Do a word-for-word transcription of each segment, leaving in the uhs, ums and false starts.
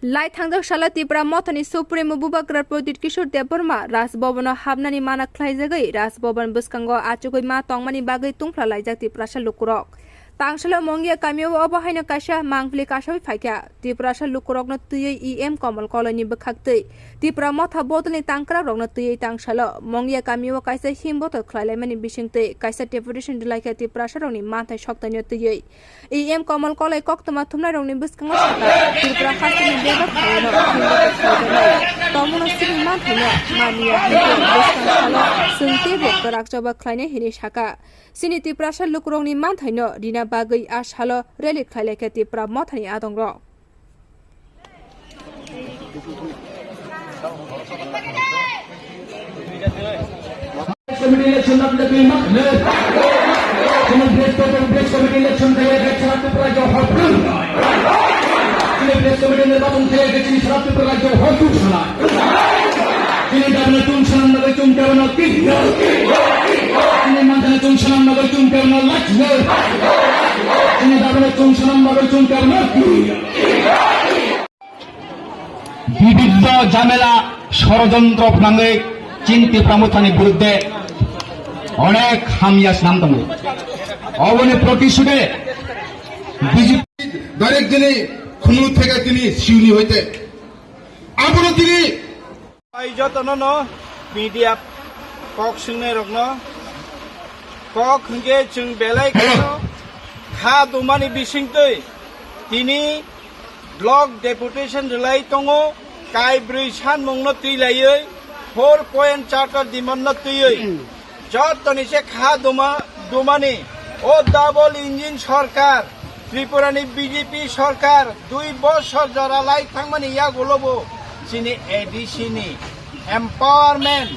Lai thangjak salo Tipra Mothani Supremo Bubagra Pradyut Kishore Debbarma Raj Bhavan-o hapnani mana khlaijagwi Raj Bhavan bwskango achugwi ma tongmani bagwi tungphla laijak Tiprasa lukurok. Tangsalo Mongia kamio obo haino kaisa mangpili kasawi phaikha. Tiprasa lukurokno twiwi E M Komol Koloini bwkhaktwi Tipra Motha bodolni tangkrakrokno twiwi tangsalo Mongia kamio kaisa him botol khlailaimani bisingtwi kaisa deputation rwlaikha Tiprasarokni manthai soktaino twiwi. E M Komol Koloi koktwma thumnairokni bwskango sakha, Tripura hasteni bebak khairokno himlokwi khlaijaknai tongmungno chini manthaino maniya hinkhe bwskang salo chwng teibo kwrak choba khlainai hinwi sakha. Chini Tiprasa lukurokni manthaino rina bagwi a salo rally khlailaikha Tipra Mothani adongrok. Committee election na bile bima ne. Chini village committee, village committee election kaya kaya chana Tripura jahar pun. Chini village committee nirbachon kaya kaya chini chana Tripura jahar pun chana. Chini dabna tung chana na tung chana na ki. Chini mantana tung chana na tung chana na lak ne. Chini dabna tung chana na tung chana na ki. Bibiddo jamela sorojontro phnangwi chini Tipra Mothani biruddhe onek hamya snam tongo. Oboni protishude B J P direct dini khunu theke tini siuni hoite. Abono tini Bai jotono no media kok swngnai rokno kok hwnkhe chwng belai kheno kha dumani bisingtwi tini Block deputation rwlai tongo, kaibrwi sanmungno twi laiwi four point charter demand no twiwi. Jottoni se kha duma, dumani o double engine sorkar, Tripurani B J P sorkar dui bosor jora lai thangmani yagulobo chini A D C ni empowerment,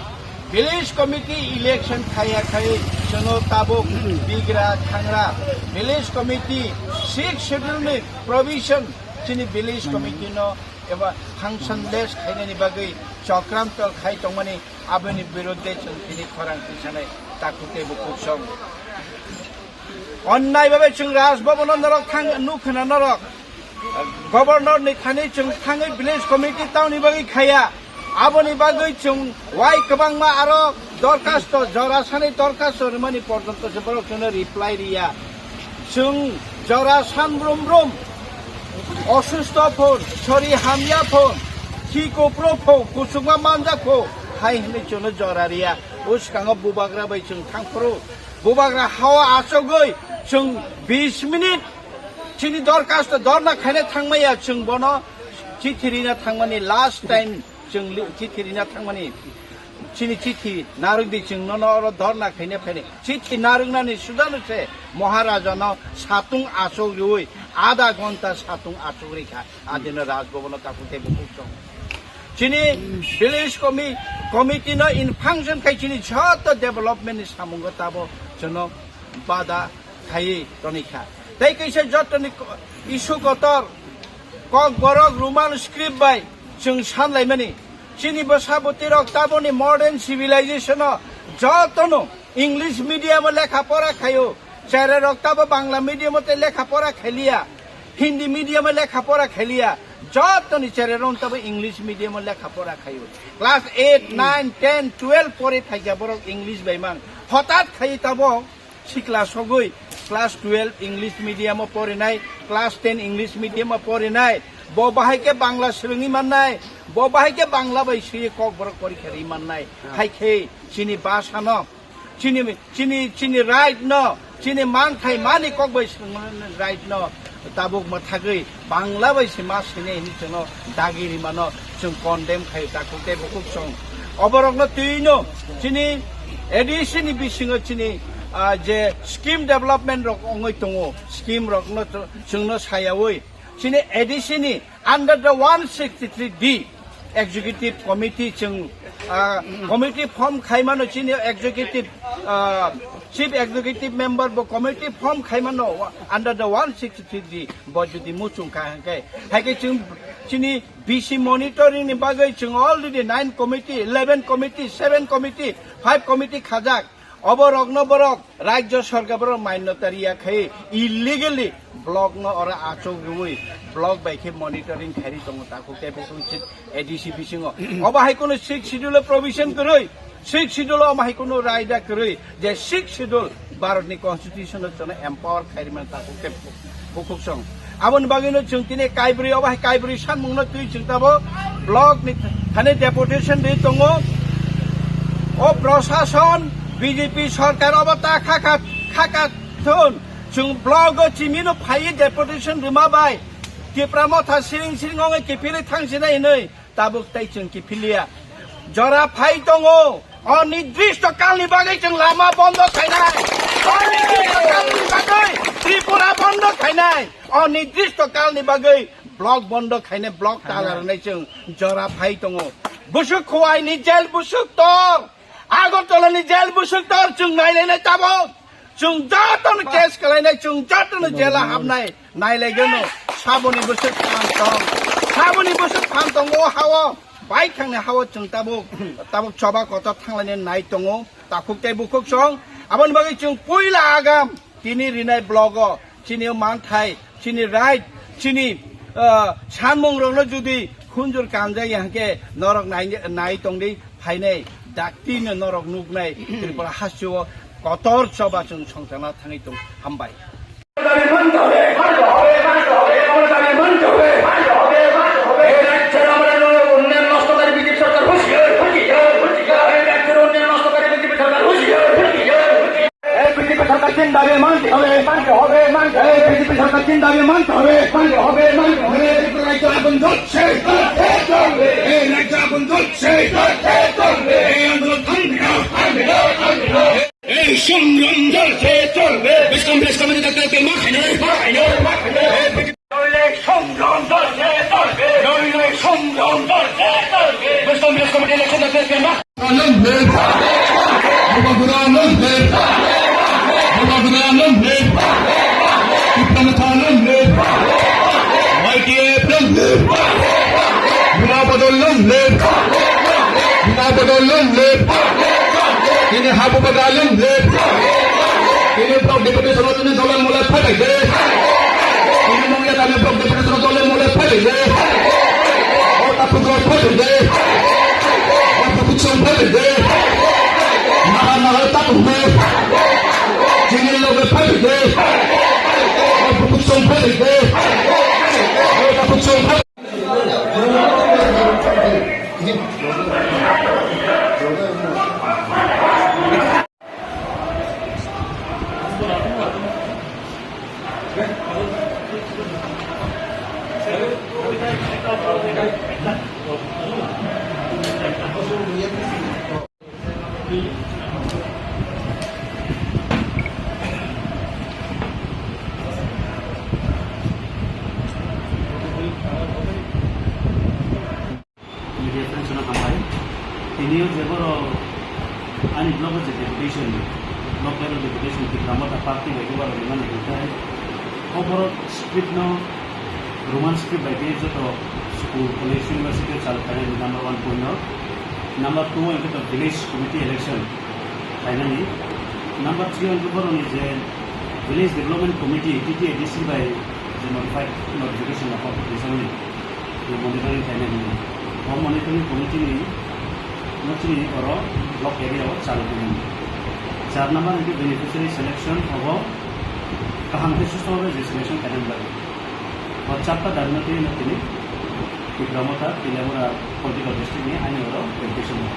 village committee election khaiya khai chwngno tabuk bigra thangra village committee sixth schedule ni provision chini village committee no eba function less khainani bagwi chokranto khai tongmani aboni birudde chwng tini khorang tisanai takhuk tei bukhuk song. Onnai babe chwng Raj Bhavan o norok thang nukhwna norok Governor ni thani chwng thangwi village committee tamni bagwi khaya. Aboni bagwi chwng wai kwbangma aro dorkhasto jora sani dorkhasto rwmani porjonto se borok chwngno reply riya. Chwng jora san brum brum osusto phon, sori hamya phon, khi kopro phon, kusukma manjak phon, hai hwnwi chwngno jora riya. O swkango bubagra bai chwng thangphuru. Bubagra hao achogwi chwng bis minute chini dorkhasto dorna khaina thangmaya chwng bono chithi rina thangmani last time chwng li-, chithi rina thangmani chini chithi narwkdi chwng nono oro dorna khaina phaini chithi narwknani sudano se Maharajano satung achuk riwi adha ghonta satung achuk rikha adino Raj Bhavan o takhuk tei bukhuk song. Chini village commi-, committee no in function khai chini joto development ni samungo tabo chwngno bada khaiwi tonikha. Tei kaisa jotoni ko-, issue kotor Kokborok Roman script bai chwng sanlaimani. Chini bwsa bwtwi rok taboni modern civilization o jotono English medium o lekha pora khaio. Cherai rok tabo Bangla medium o tei lekha pora khailiya, Hindi medium o lekha pora khailiya, jotoni cherai rok tabo English medium o lekha pora khaio. Class eight, nine, ten, twelve pori phaikha borok English bai mang. Hotat khai tabo sikla sogwi class twelve English medium o porinai, class ten English medium o porinai. Bo bahai khe Bangla swrwngwi mannai, bo bahai khe Bangla bai swiwi Kokborok porikha rwi mannai. Hai khe chini bhasha no Chini, chini, chini right no, chini manthai mani kok bai swrwngmani right no tabuk mwthagwi Bangla bai se ma sini hini chwngno dagi rimano chwng condemn khai takhuk tei bukhuk song. Oborokno twino chini A D C ni bisingo chini, ah, je scheme development rok wngwi tongo, scheme rokno chwngno sayawi chini A D C ni under the one sixty-three D executive committee chwng, ah, committee form khaimano chini executive, ah, chief executive member bo committee form khaimano under the one sixty-three D bo jodi muchung kha hwnkhe, hai khe chwng chini B C monitoring ni bagwi chwng already nine committee, eleven committee, seven committee, five committee khajak. Obo rokno borok rajya sarkar borok manyota riya khai illegally block no oro achuk rwi block bai khe monitoring khairi tongo takhuk tei bukhuk A D C bisingo. Obo hai kono sixth schedule o provision kwrwi, sixth schedule o omo hai kono raida kwrwi je sixth schedule Bharat ni constitution o chwngno empower khairi man takhuk tei bukhuk song. Aboni bagwino chwng tini kaibrwi obo hai kaibrwi sanmungno twi chwng tabo block ni thani deputation ri tongo. O prosason B J P sarkar obo ta khaka khaka thun. Chwng block o chimino phaiwi deputation rwma bai Tipra Motha siring siring ongwi kiphilwi thangsinai hinwi tabuk tei chwng kiphilya. Jora phai tongo. Onidrishto kalni bagwi chwng lama bondo khainai. Onidrishto kalni bagwi Tripura bondo khainai. Onidrishto kalni bagwi block bondo khainai, block tala rwnai chwng jora phai tongo. Busuk Khowai ni jail busuk tor. Agartala ni jail busuk tor chwng nailainai tabuk. Chwng jotono case kalainai, chwng jotono jela habnai, nailaigwno. Saboni bwswk phan tong, saboni bwswk phan tong o hao, bai thangni hao chwng tabuk, tabuk choba kotor thanglainai nai tongo, takhuk tei bukhuk song. Aboni bagwi chwng puila agam tini rinai blogo, chini o manthai, chini right, chini, ah, sanmung rokno judi khunjur kanjak ya hwnkhe norok nai, nai tongdi phainai, dakti no norok nuknai Tripura hasteo kotor choba chwng songchana thangwi tong. Hambai. দাবি মানতে হবে, মানতে হবে, মানতে হবে, আমার দাবি মানতে হবে, মানতে হবে, মানতে হবে। এই রাজ্যের আমরা উন্নয়ন নষ্টকারী বিজেপি সরকার হুঁশিয়ার, হুঁশিয়ার, হুঁশিয়ার। এই রাজ্যের উন্নয়ন নষ্টকারী বিজেপি সরকার হুঁশিয়ার, হুঁশিয়ার, হুঁশিয়ার। এই বিজেপি সরকার জিন্দাবাদ মানতে হবে, মানতে হবে, মানতে হবে। এই বিজেপি সরকার জিন্দাবাদ মানতে হবে, মানতে হবে, মানতে হবে। এই রাজ্যে আগুন জ্বলছে, জ্বলছে, জ্বলবে। এই রাজ্যে আগুন জ্বলছে, জ্বলছে, জ্বলবে। এই আন্দোলন থামবে না, থামবে না, থামবে না। এই সংগ্রাম চলছে, চলবে। বেশ কম, বেশ কম, এটা কালকে মাথায় নেই, মাথায় নেই, মাথায় নেই। নইলে সংগ্রাম চলছে, চলবে। নইলে সংগ্রাম চলছে, চলবে। বেশ কম, বেশ কম, এটা কালকে মাথায় নেই। Long live! Bubagra long live! Bubagra long live! Tipra Motha long live! Y T F long live! Buma Badal long live! Buma Badal long live! Tini Habu Badal long live! Tini block deputation o tini dole mole phai bai de. Tini Mungya Dami block deputation o dole mole phai bai de. O takhuk rok phai bai de. O takhuk song phai bai de. Naha naha takhuk me. Tini loge phai bai de. O takhuk song phai bai de. O takhuk song phai Media friends no hambai. Tini o je boro ani block o je deputation, block level deputation Tipra Motha party bai boro rimani hwnkhe o boro script no Roman script bai khe joto school, college, university o chal khainani number one point o. Number two o hwnkhe to village committee election khainani. Number three o hwnkhe boroni je village development committee, T T A D C bai je notified notification rok rijak mani. Monitoring khainai hwnwi. O monitoring committee ni no chini oro block area o chal khainai. Char number hwnkhe beneficiary selection obo kaham khe susto bhabe je selection khainani bagwi. O charta dabi no twi no tini Tipra Motha Teliamura political district ni ani oro deputation o.